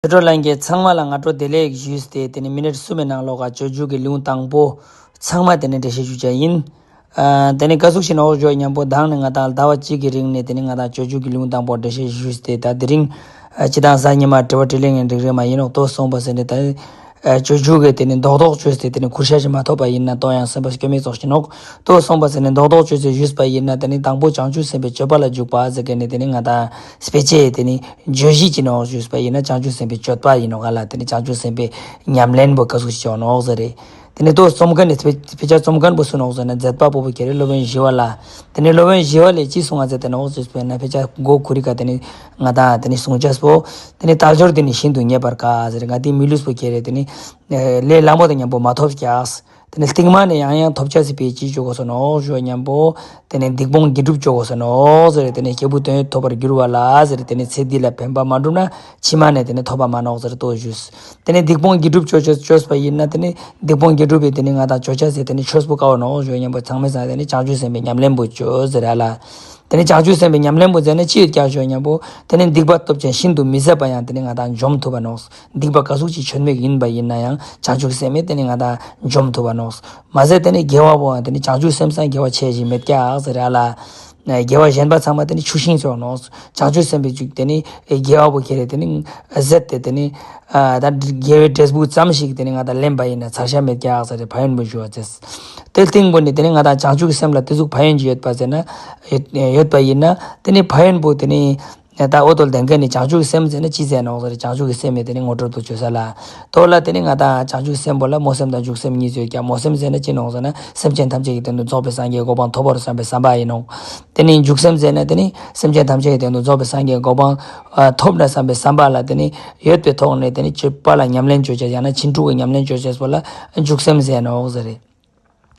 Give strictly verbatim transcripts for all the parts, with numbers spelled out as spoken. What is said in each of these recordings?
ཆོས་གྲོགས་ལྷན་རྒྱས་ཚང་མ་ལ་སྔ་དྲོ་བདེ་ལེགས་ཞུས་ཏེ། དེ་ནི་མི་ནིཊ་གསུམ་མའི་ནང་ལོགས་ཀ་སྤྱོད་འཇུག་གི་ལེའུ་དང་པོ་ཚང་མ་དེ་ནི་འགྲེལ་བཤད་ཞུ་བྱ་ཡིན། ཨ་དེ་ནི་ཀ་ཟུག་ཤིག་ནོག་ཞུ་བ་མཉམ་པོ། མདང་ནི་ང་དང་ཟླ་བ་གཅིག་གི་རིང་ནས་དེ་ནི་ང་དང་སྤྱོད་འཇུག་གི་ལེའུ་དང་པོ་འགྲེལ་བཤད་ཞུས་ཏེ། ད་དེ་རིང་ཨ་སྤྱི་དང་གཟའ་ཉི་མ་དྲི་བ་དྲིས་ལན་གྱི་འགྲིག་རེད་མ་ཡིན་ནོག་ཏོ་སོང་པ་ཟེར་ནས། ད་ཨ་སྤྱོད་འཇུག་གི་དེ་ནི་རྡོག་རྡོག་བཅོས་ཏེ་དེ་ནི་ཁུར་ཤ་ཞིག་མ་ཐོབ་པ་ཡིན་ན་ཏོ་ཡང་སེམས་པ་སྐྱོ་མེད་ཙོགས་ཤིག་ནོག་ཏོ་སོང་པ་ཟེར་ནས་རྡོག་རྡོག་བཅོས་ཏེ་ཞུས་པ་ཡིན་ན། དེ་ནི་དང་པོ་བྱང་ཆུབ་སེམས་དཔའི་སྤྱོད་པ་ལ་འཇུག་པ་ཟེར་མཁན་ནི་དེ་ནི་ང་དང་སྤེ་ཆའི་དེ་ནི་བརྗོད་གཞི་ཅིག་ནོག་ཞུས་པ་ཡིན་ན། བྱང་ཆུབ་སེམས་དཔའི་སྤྱོད་པ་ཡིན་ནོག་ག་ལ། དེ་ནི་བྱང་ཆུབ་སེམས་དཔའི་ཉམས་ལེན་པོ་ཀ་ཟུག་ཅིག་ནོག་ཟེར་རེད། དེ་ནས་ཏོ་རྩོམ་མཁན་ནི་དཔེ་དཔེ་ཆ་རྩོམ་མཁན་པོ་སུ་ནོག་ཟེར་ན། མཛད་པ་པོ་པོ་ཁྱེད་རེད། སློབ་དཔོན་ཞི་བ་ལྷ། དེ་ནས་སློབ་དཔོན་ཞི་བ་ལྷས་ཅི་གསུང་ང་མཛད་དེ་ནོག་ཟེར་བས་ན། དཔེ་ཆ་མགོ་ཁུ་རི་ཀ་དེ་ནི་ང་དང་དེ་ནི་གསུང་ཅེས་པོ། དེ་ནི་དལ་འབྱོར་འདི་ནི་ཤིན་ཏུ་རྙེད་པར་དཀའ་ཟེར། ང་དེ་མི་ལུས་པོ་ཁྱེད་རེད། དེ་ནི་ལས་སླ་མོ་དང་མཉམ་པོ་མ་ཐོབ་ཀྱག་དེ་ནི་རྟིང་མ་ནས་ཡང་ཡང་ཐོབ་ཅེས་སི་ཕི་ཅི་བཅོ་དགོས་སོ་ནོག་ཞུ་བ་མཉམ་པོ། དེ་ནས་སྡིག་སྤོང་དགེ་སྒྲུབ་བཅོ་དགོས་སོ་ནོག་ཟེར། དེ་ནས་སྐྱེས་བུ་དོན་ཡོད་ཐོབ་པར་འགྱུར་བ་ལ་ཟེར། དེ་ནས་ཚེ་འདི་ལ་ཕན་པ་མ་བསྒྲུབས་ན་ཕྱི་མ་ནས་དེ་ནས་ཐོབ་པ་མ་ནོག་ཟེར་ཏོ་ཞུས། དེ་ནས་སྡིག་སྤོང་དགེ་སྒྲུབ་བཅོ་བཅོས་བཅོས་པ་ཡིན་ན། དེ་ནས་སྡིག་སྤོང་དགེ་སྒྲུབ་པའི་དེ་ནས་ང་དང་བཅོ་ཅེས་སི་དེ་ནས་ཆོས་པོ་དཀའ་བ་ནོག་ཞུ་བ་མཉམ་པོ། ཚང་མས་ཟེར་དེ་ནས་བྱང་ཆུབ་སེམས་དཔའི་ཉམས་ལེན་པོ་བཅོ་ཟེར་ཨ་ལ། དེ་ནས་བྱང་ཆུབ་སེམས་དཔའི་ཉམས་ལེན་པོ་མཛད་ན་ཅི་ཡོད་ཀྱག་ཞུ་བ་མཉམ་པོ། དེ་ནས་སྡིག་པ་སྟོབས་ཅན་ཤིན་ཏུ་མི་བཟད་པ་ཡང་དེ་ནས་ང་དང་འཇོམས་ཐུབ་པ་ནོག་སྡིག་པ་ག་ཟུག་ཅིག་ཆོད་མེད་ཡིན་པ་ཡིན་ན་ཡང་བྱང་ཆུབ་སེམས་དཔས་དེ་ནི་ང་དང་འཇོམས་ཐུབ་པ་ནོག་མ་ཟད་དེ་ནི་དགེ་བ་པོའང་དེ་ནི་བྱང་ཆུབ་སེམས་སང་དགེ་བ་ཆེ་ཞིག་མེད་ཀྱག་ཟེར་ཨ་ལ། དགེ་བ་གཞན་པ་ཚང་མ་དེ་ནི་ཆུ་ཤིང་ཚོ་ནོག་བྱང་ཆུབ་སེམས་དཔའི་རྒྱུད་དེ་ནི་དགེ་བ་པོ་ཁྱེད་རེད། དེ་ནི་ཟད་དེ་དེ་ནི་ཨ་ད་དགེ་བའི་འབྲས་བུ་ཙམ་ཞིག་དེ་ནི་ང་དང་ལེན་པ་ཡིན་ན་ཚར་ཤ་མེད་ཀྱག་ཟེར་ཏེ་ཕན་ཡོན་པོ་ཞུ་བ་ཟེར། དེ་སྟེང་པོ་ནི་དེ་ནི་ང་དང་བྱང་ཆུབ་ཀྱི་སེམས་ལ་དེ་ཟུག་ཕན་ཡོན་ཅིག་ཡོད་པ་ཟེར་ན། ཡོད་ཡོད་པ་ཡིན་ན། དེ་ནི་ཕན་ཡོན་པོ་དེ་ནི། ད་འོ་དོ་ལྡན་མཁན་ནི་བྱང་ཆུབ་ཀྱི་སེམས་ཟེར་ན་ཅི་ཟེར་ནོག་ཟེར། བྱང་ཆུབ་ཀྱི་སེམས་ཡོད་དེ་ནི་ངོ་སྤྲོད་དུ་བཅོས་ས་ལ། དོ་ལ་དེ་ནི་ང་དང་བྱང་ཆུབ་སེམས་པོ་ལ་སྨོན་སེམས་དང་འཇུག་སེམས་གཉིས་ཡོད་ཀྱག་སྨོན་སེམས་ཟེར་ན་ཅི་ནོག་ཟེར་ན། སེམས་ཅན་ཐམས་ཅད་ཀྱི་དོན་དུ་རྫོགས་པའི་སངས་རྒྱས་གོ་འཕང་ཐོབ་པར་བསམ་པའི་བསམ་པ་ཡིན་ནོག་དེ་ནི་འཇུག་སེམས་ཟེར་ན་དེ་ནི་སེམས་ཅན་ཐམས་ཅད་ཀྱི་དོན་དུ་རྫོགས་པའི་སངས་རྒྱས་གོ་འཕང་ཐོབ་ན་བསམ་པའི་བསམ་པ་ལ་དེ་ནི་ཡོད་པའི་ཐོག་ནས་དེ་ནི་སྤྱོད་པ་ལ་ཉམས་ལེན་བཅོ་བྱ་ཡང་ན་ཕྱིན་དྲུག་གི་ཉམས་ལེན་བཅོ་བྱ་སོགས་ལ་འཇུག་སེམས་ཟེར་ནོག་ཟེར་རེད།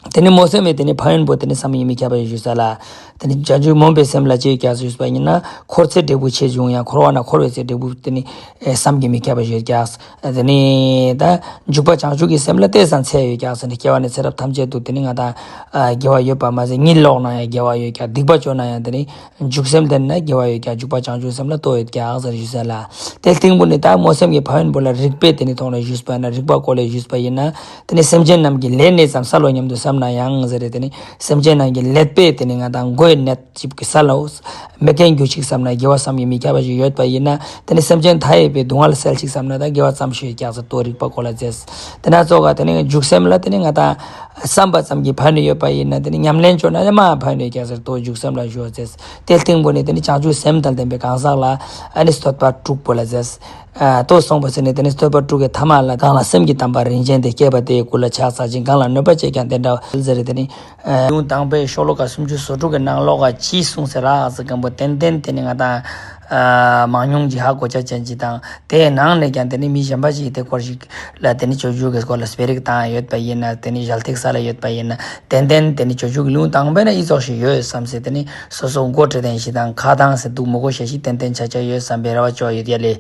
དེ་ནི་སྨོན་སེམས་མེད་དེ་ནི་ཕན་ཡོན་པོ་དེ་ནི་བསམ་གྱིས་མི་ཁྱབ་པ་ཞུ་ས་ལ། དེ་ནི་བྱང་ཆུབ་སྨོན་པའི་སེམས་ལ་ཅི་ཡོད་ཀྱག་ཞུས་པ་ཡིན་ན། འཁོར་ཚེ་འབྲས་བུ་ཆེ་ཆུང་ཡང་འཁོར་བ་ན་འཁོར་བའི་ཚེ་འབྲས་བུ་དེ་ནི་བསམ་གྱིས་མི་ཁྱབ་པ་ཞིག་ཡོད་ཀྱག་དེ་ནི་ད་འཇུག་པ་བྱང་ཆུབ་ཀྱི་སེམས་ལ་ཏོག་ཙམ་ཚད་ཡོད་ཀྱག་ཟེར་ནས། སྐྱེ་བ་ནས་ཚེ་རབས་ཐམས་ཅད་དུ་དེ་ནི་ང་དང་དགེ་བ་ཡོད་པ་མ་ཟད། གཉིད་ལོག་ན་ཡང་དགེ་བ་ཡོད་ཀྱག་སྡིག་པ་བཅོ་ན་ཡང་དེ་ནི་འཇུག་སེམས་ལྡན་ན་དགེ་བ་ཡོད་ཀྱག་འཇུག་པ་བྱང་ཆུབ་སེམས་ལ་ཏོ་ཡོད་ཀྱག་ཟེར་ཞུ་ས་ལ། དེ་སྟེང་པོ་ནི་ད་སྨོན་སེམས་ཀྱི་ཕན་ཡོན་པོ་ལ་རིགས་པས་དེ་ནི་ཐོག་ནས་ཞུས་པ་ན། རིགས་པ་སྐོར་ལས་ཞུས་པ་ཡིན་ན། དེ་ནི་སེམས་ཅན་རྣམས་ཀྱི་ལས་ནི་ཙམ་བསལ་ལོ་སྙམ་དུ་བསམ་ན་ཡང་ཟེར་རེད། དེ་ནི་སེམས་ཅན་རྣམས་ཀྱི་ལས་པས་དེ་ནི་ང་དང་མགོའི་ནད་ཅིག་གི་སལ་ལོ། མེད་མཁན་རྒྱུ་ཅིག་བསམ་ན། དགེ་བ་བསམ་གྱིས་མི་ཁྱབ་པ་ཞིག་ཡོད་པ་ཡིན་ན། དེ་ནི་སེམས་ཅན་མཐའ་ཡས་པའི་སྡུག་བསྔལ་སེལ་ཅིག་བསམ་ན་ད་དགེ་བ་ཙམ་ཞིག་ཀྱག་ཟེར་ཏོ་རིགས་པ་སྐོར་ལ་མཛད། དེ་ན་ཙོག་ག་དེ་ནི་འཇུག་སེམས་ལ་དེ་ནི་ང་དང་བསམ་པ་ཙམ་གྱིས་ཕན་ནུས་ཡོད་པ་ཡིན་ན། དེ་ནི་ཉམས་ལེན་བཅོ་ན་ཡང་མ་ཕན་ནུས་ཀྱག་ཟེར་ཏོ་འཇུག་སེམས་ལ་ཞུ་བ་མཛད། དེ་སྟེང་པོ་ནི་དེ་ནི་བྱང་ཆུབ་སེམས་དང་ལྡན་པའི་གང་ཟག་ལ་ཨ་ནི་བསྟོད་པ་དྲུག་པོ་ལ་མཛད། ཨ་ལྟོ་སོང་པ་ཟེར་ནས་དེ་ནི་བསྟོད་པ་དྲུག་གི་ཐ་མ་ལ། གང་ལ་སེམས་ཀྱི་དམ་པ་རིན་ཆེན་དེ། བསྐྱེད་པ་དེ་ཡི་སྐུ་ལ་ཕྱག་འཚལ་ཞིང་། གང་ལ་གནོད་པ་བྱས་ཀྱང་དེ་འདྲ་བ་ཟེར་དེ་ནི། ལེའུ་དང་པོའི་ཤོ་ལོ་ཀ་སུམ་ཅུ་སོ་དྲུག་གི་ནང་ལོགས་ཀ་ཅི་གསུངས་ཟེར་ར་ཟེར་མཁན་པོ་ཏན་ཏན་དེ་ནི་ང་དང་ཨ་མང་ཉུང་གི་ཧ་གོ་ཆ་ཅན་ཅིག་དང་། དེའི་ནང་ནས་ཀྱང་དེ་ནི་མི་གཞན་པ་ཞིག་དེ་སྐོར་ཞིག་ལ་དེ་ནི་སྤྱོད་འཇུག་གི་སྐོར་ལ་སྤེ་རིགས་བཏང་ཡོད་པ་ཡིན་ན། དེ་ནི་ཞལ་ཐིག་ས་ལ་ཡོད་པ་ཡིན་ན། ཏན་ཏན་དེ་ནི་སྤྱོད་འཇུག་གི་ལེའུ་དང་པོའི་ནང་ཨི་ཙོགས་ཤིག་ཡོད་བསམ་སེ། དེ་ནི་སོ་སོ་མགོ་ཁྲིད་ལྡན་ཞིག་དང་ཁ་གདངས་སེ་འདུག་མི་དགོས་ཤ་ཞིག་ཏན་ཏན་ཆ་ཆ་ཡོད་བསམ་པའི་རེ་བ་བཅོལ་ཡོད་ཡ་ལེ།